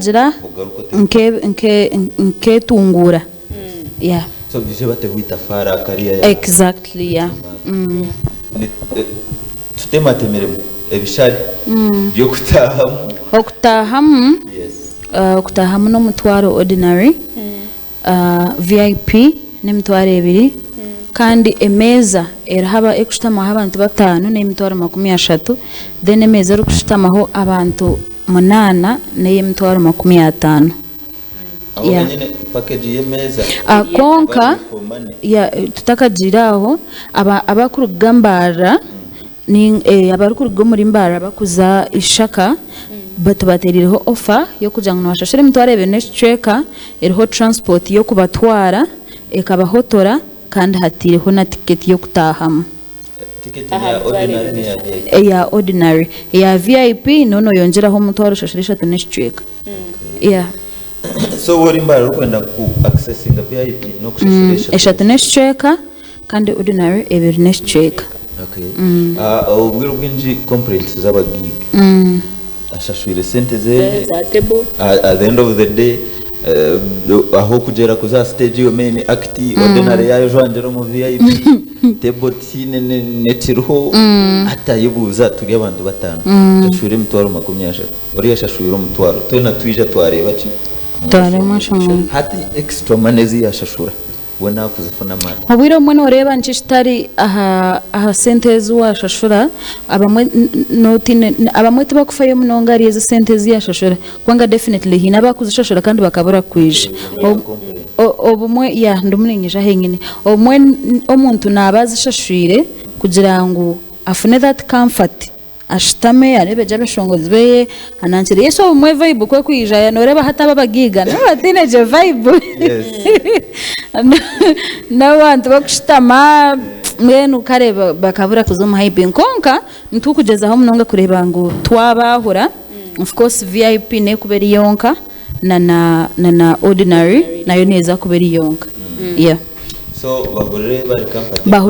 Nkagira Ogaruke ote- nketunguura, yeah. So bije bateho itafaari aha career yaawe. Exactly, yeah. Tutematemeremu ebishare by'okutaahamu. Okutaahamu, Yes. Okutaahamu n'omutwaro ordinary, VIP n'emitwaro 2, kandi emeeza eriho erikushutamaho abantu bataano n'emitwaro 30, then emeeza erikushutamaho abantu munaana n'ey'emitwaro 50. Aho henyine package y'emeeza. Kwonka Value for money. Ya, tutakagiire aho, abakuruga Mbarara, abarikuruga omuri Mbarara bakuza Ishaka, tubateerireho offer y'okugira ngu nibashashura emitwaro 2 n'ekicweka, eriho transport y'okubatwara, ekabahotora, kandi hatiireho na tiketi y'okutaahamu. Ticket Aha neya mitwaro ordinary 2 neya VIP? Eya ordinary. Eya VIP niho noyongyeraho omutwaro oshashure 3 n'ekicweka. Yeah. So waaba ori Mbarara orikwenda ku accessinga VIP n'okushashura 3. 3 n'ekicweka, kandi ordinary 2 n'ekicweka. Okay. Obwire obwingi complaints z'abagiiga. Ashashwire sente ze za table. At the end of the day, aho okugyera kuza aha stage yo main act, ordinary yayo ojwangire omu VIP table tihaine n'ekiriho. Hati ayebuuza, turi abantu bataano, nshashwire emitwaro 30, oriya ashashwire omutwaro, twena twija twareeba ki? Twareeba mwashonga. Hati extra money ezi yashashura, we nakuzifuna mara? Obwire obumwe nooreeba niki ekitari aha sente ezi waashashura, abamwe nootiine, abamwe tibakufayo munonga ahari ezi sente ezi yaashashura kubanga definitely haine abakuzishashura kandi bakabura kwija. Obumwe, yeah, ndimu niinyija ahenyine, obumwe omuntu naaba azishashwire kugira ngu afune that comfort, ashutame areebe gye abeshongozi beye anankire. Yesu, obumwe vibe ku ekwija, nooreeba hati aba abagaiga nabo bataine gye vibe n'abantu bakushutama, mbwenu kare bakabura kuza omu hyping. Kwonka nitukugyezaho munonga kureeba ngu twabaahura. Of course VIP neekuba eri yonka na ordinary nayo neeza kuba eri yonka, yeah. So bahurire bari comfortable.